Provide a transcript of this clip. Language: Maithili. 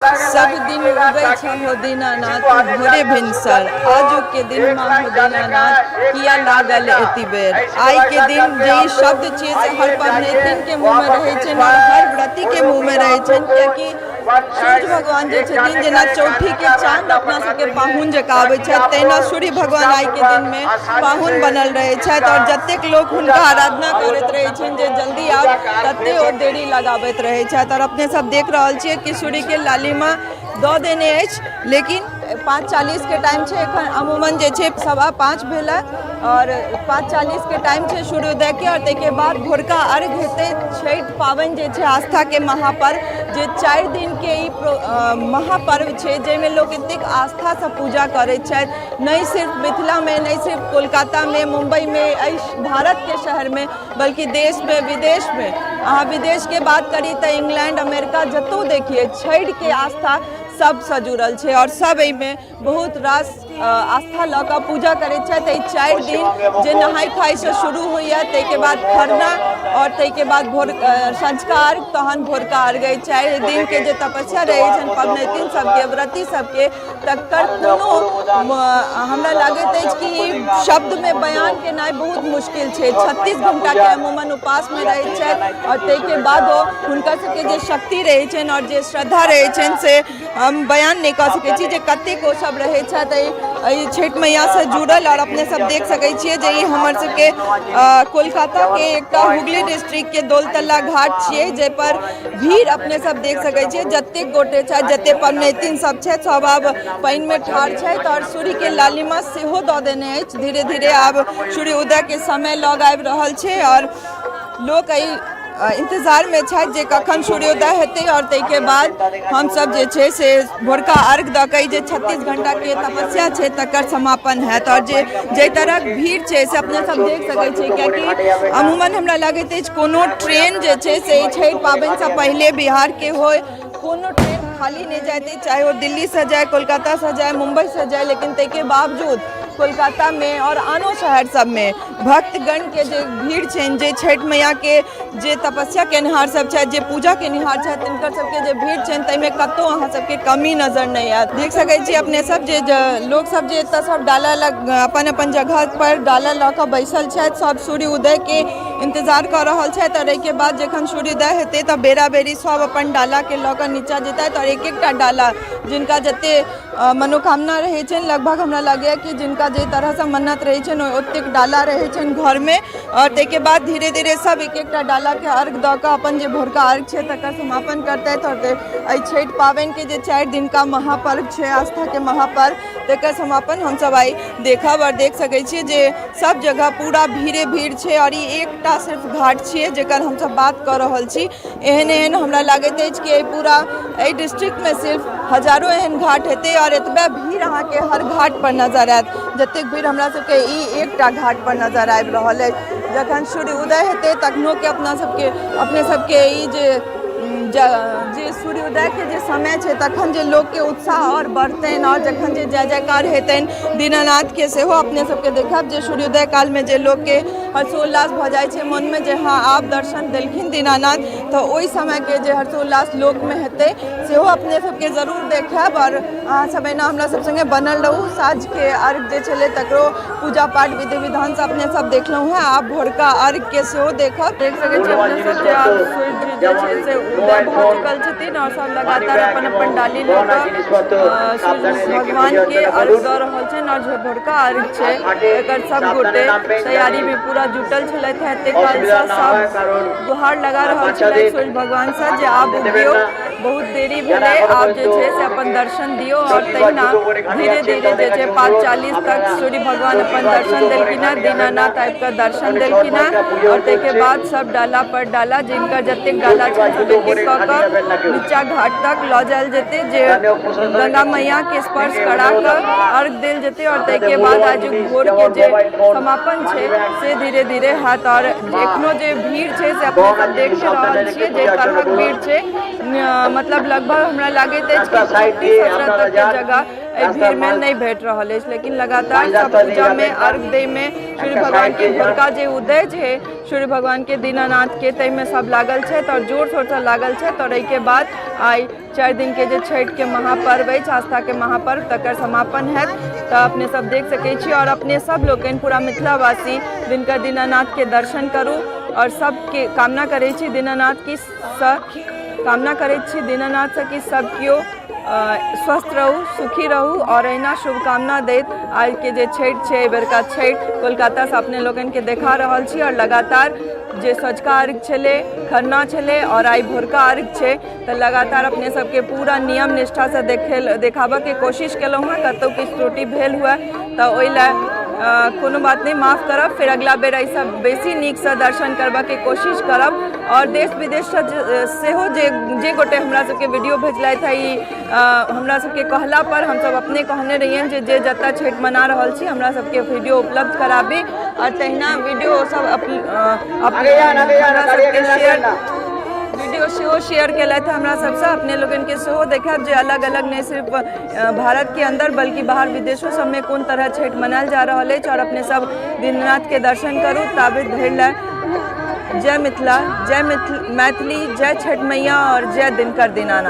सब दिन उगै छह हो दीनानाथ भोरे भिनसर, आजुके दिनमा हो दीनानाथ किया लागल एति बेर। आइके दिन जे ई शब्द छियै से हर पबनैतिनके मुँहमे रहै छनि आओर हर व्रतीके मुँहमे रहै छनि, कियाकि सूर्य भगवान जे छथिन जेना चौठीके चाँद अपना सबके पाहुन जकाँ आबै छथि, तहिना सूर्य भगवान आइके दिनमे पाहुन बनल रहै छथि आओर जतेक लोक हुनका आराधना करैत रहै छनि जे जल्दी आउ, तते ओ देरी लगाबैत रहै छथि। आओर अपने सब देख रहल छियै कि सूर्यके लालिमा दऽ देने अछि, लेकिन 5:40 के टाइम छै एखन, अमूमन जे छै 5:15 भेल आओर 5:40 के टाइम छै सूर्योदयके आओर ताहिके बाद भोरका अर्घ हेतै। छठि पाबनि जे छै आस्थाके महापर्व, जे 4 दिनके ई महापर्व छै जाहिमे लोक एतेक आस्थासँ पूजा करै छथि, नहि सिर्फ मिथिलामे, नहि सिर्फ कोलकातामे, मुम्बईमे, एहि भारतके शहरमे, बल्कि देशमे, विदेशमे। अहाँ विदेशके बात करी तऽ इंग्लैंड, अमेरिका, जतहु देखियै छठिके आस्था सबसँ जुड़ल छै आओर सब एहिमे बहुत रास आस्था लऽ कऽ पूजा करै छथि। एहि 4 दिन जे नहाय खायसँ शुरू होइए, ताहिके बाद खरना आओर ताहिके बाद भोर सँझुका अर्घ, तहन भोरका अर्घ, एहि 4 दिनके जे तपस्या रहै छनि पबनैतिन सबके, व्रती सबके, तकर कोनो हमरा लागैत अछि कि शब्दमे बयान केनाइ बहुत मुश्किल छै। 36 घंटाके अमूमन उपासमे रहैत छथि आओर ताहिके बादो हुनका सबके जे शक्ति रहै छनि आओर जे श्रद्धा रहै छनि से हम बयान नहि कऽ सकै छी जे कतेक ओ सब रहै छथि एहि छठि मैयासँ जुड़ल। आओर अपने सब देख सकै छियै जे ई हमर सबके कोलकाताके एकटा हुगली डिस्ट्रिक्टके दोलतल्ला घाट छियै, जाहिपर भीड़ अपने सब देख सकै छियै। जतेक गोटे छथि, जतेक पबनैतिन सब छथि, सब आब पानिमे ठाढ़ छथि आओर सूर्यके लालिमा सेहो दऽ देने अछि। धीरे धीरे आब सूर्य उदयके समय लग आबि रहल छै आओर लोक एहि इंतजारमे छथि जे कखन सूर्योदय हेतै आओर ताहिके बाद हमसब जे छै से भोरका अर्घ दऽ कऽ जे 36 घंटाके तपस्या छै तकर समापन हैत। आओर जे जाहि तरहक भीड़ छै से अपने सब देख सकै छियै, कियाकि अमूमन हमरा लगैत अछि कोनो ट्रेन जे छै से छठि पाबनिसँ पहिले बिहारके होइ, कोनो ट्रेन खाली नहि जाइत अछि, चाहे ओ दिल्लीसँ जाय, कोलकातासँ जाय, मुम्बईसँ जाय। लेकिन ताहिके बावजूद कोलकातामे आओर आनो शहर सबमे भक्तगणके जे भीड़ छनि, जे छठि मैयाके जे तपस्या केनिहार सब छथि, जे पूजा केनिहार छथि, तिनकर सबके जे भीड़ छनि ताहिमे कतहु अहाँ सबके कमी नजर नहि आयत। देख सकै छी अपने सब जे लोक सब जे एतऽ सब डाला लग अपन अपन जगह पर डाला लऽ कऽ बैसल छथि, सब सूर्य उदयके इंतजार कऽ रहल छथि आओर एहिके बाद जखन सूर्योदय हेतै तऽ बेरा बेरी सब अपन डालाके लऽ कऽ नीचा जेतथि आओर एक एकटा डाला जिनका जते मनोकामना रहै छनि, लगभग हमरा लगैए कि जिनका जाहि तरहसँ मन्नत रहै छनि ओतेक डाला रहै छनि घरमे, आओर ताहिके बाद धीरे धीरे सब एक एकटा डालाके अर्घ दऽ कऽ अपन जे भोरका अर्घ छै तकर समापन करतथि आओर एहि छठि पाबनिके जे 4 दिनका महापर्व छै, आस्थाके महापर्व, तकर समापन हमसब आइ देखब। आओर देख सकै छियै जे सब जगह पूरा भीड़े भीड़ छै आओर ई एकटा सिर्फ घाट छियै जकर हमसब बात कऽ रहल छी। एहन एहन हमरा लागैत अछि कि एहि पूरा एहि डिस्ट्रिक्टमे सिर्फ हजारो एहन घाट हेतै आओर एतबे भीड़ अहाँके हर घाट पर नजर आयत जतेक भीड़ हमरा सबके ई एकटा घाट पर नजर आबि रहल अछि। जखन सूर्य उदय हेतै तखनोके अपना सबके अपने सबके ई जे जे सूर्योदयके जे समय छै तखन जे लोकके उत्साह आओर बढ़तनि आओर जखन जे जय जयकार हेतनि दीनानाथके सेहो अपने सबके देखब जे सूर्योदय कालमे जे लोकके हर्षोल्लास भऽ जाइ छै मोनमे जे हँ आब दर्शन देलखिन दीनानाथ, तऽ ओहि समयके जे हर्षोल्लास लोकमे हेतै सेहो अपने सबके जरूर देखायब। आओर अहाँ सब एना हमरा सब सङ्गे बनल रहू। साँझके अर्घ जे छलै तकरो पूजा पाठ विधि विधानसँ अपने सब देखलहुँ हेँ, आब भोरका अर्घके सेहो देखब। देख सकै छी अपने सब जे आब सूर्य जे छै से उदय भऽ चुकल छथिन आओर सब लगातार अपन अपन डाली लऽ कऽ सूर्य भगवानके अर्घ दऽ रहल छनि आओर जे भोरका अर्घ छै एकर सब गोटे तैयारीमे पूरा जुटल छलथि हेँ। एते कालसँ सब गुहार लगा रहल छलथि सूर्य भगवानसँ जे आब उगियौ, बहुत देरी भेलै, आब जे छै से अपन दर्शन दियौ। आओर तहिना धीरे धीरे जे छै 5:40 तक सूर्य भगवान अपन दर्शन देलखिन हेँ, दीनानाथ आबि कऽ दर्शन देलखिन हेँ आओर ताहिके बाद सब डाला पर डाला जिनकर जतेक डाला छनि सब एक एक कऽ कऽ नीचा घाट तक लऽ जायल जेतै, जे गंगा मैयाके स्पर्श करा कऽ अर्घ देल जेतै आओर ताहिके बाद आजुक भोरके जे समापन छै से धीरे धीरे हैत। आओर एखनो जे भीड़ छै से अपने सब देख रहल छियै जे तरहक भीड़ छै, मतलब लगभग हमरा लागैत अछि कि 17 तकके जगह एहि भीड़मे नहि भेट रहल अछि। लेकिन लगातार सब पूजामे अर्घ दैमे सूर्य भगवानके भोरका जे उदय छै सूर्य भगवानके दीनानाथके, ताहिमे सब लागल छथि आओर जोर शोरसँ लागल छथि। आओर एहिके बाद आइ 4 दिनके जे छठिके महापर्व अछि, आस्थाके महापर्व, तकर समापन हैत। तऽ अपने सब देख सकै छी आओर अपने सब लोकनि पूरा मिथिलावासी दिनकर दीनानाथके दर्शन करू आओर सबके कामना करै छी दीनानाथ की सँ, कामना करै छी दीनानाथसँ कि सब केओ स्वस्थ रहू, सुखी रहू। आओर अहिना शुभकामना दैत आइके जे छठि छै, एहि बेरका छठि कोलकातासँ अपने लोकनिके देखा रहल छी। आओर लगातार जे सँझुका अर्घ छलै, खरना छलै आओर आइ भोरका अर्घ छै, तऽ लगातार अपने सबके पूरा नियम निष्ठासँ देखाबऽके कोशिश केलहुँ हँ। कतहु किछु त्रुटि भेल हुए तऽ ओहि लए कोनो बात नहि, माफ करब। फेर अगिला बेर एहिसँ बेसी नीकसँ दर्शन करबाके कोशिश करब। आओर देश विदेशसँ सेहो जे जे गोटे हमरा सबके वीडियो भेजलथि हँ, ई हमरा सबके कहला पर हमसब अपने कहने रहियनि जे जे जतऽ छठि मना रहल छी हमरा सबके वीडियो उपलब्ध कराबी, आओर तहिना वीडियो सब हमरा सबके शेयर वीडियो सेहो शेयर केलथि हमरा सबसँ। अपने लोकनिके सेहो देखायब जे अलग अलग नहि सिर्फ भारतके अन्दर बल्कि बाहर विदेशो सबमे कोन तरह छठि मनायल जा रहल अछि। आओर अपने सब दीननाथके दर्शन करू। ताबे धरि लए जय मिथिला, जय मैथिली, जय छठि मैया आओर जय दिनकर दीनानाथ।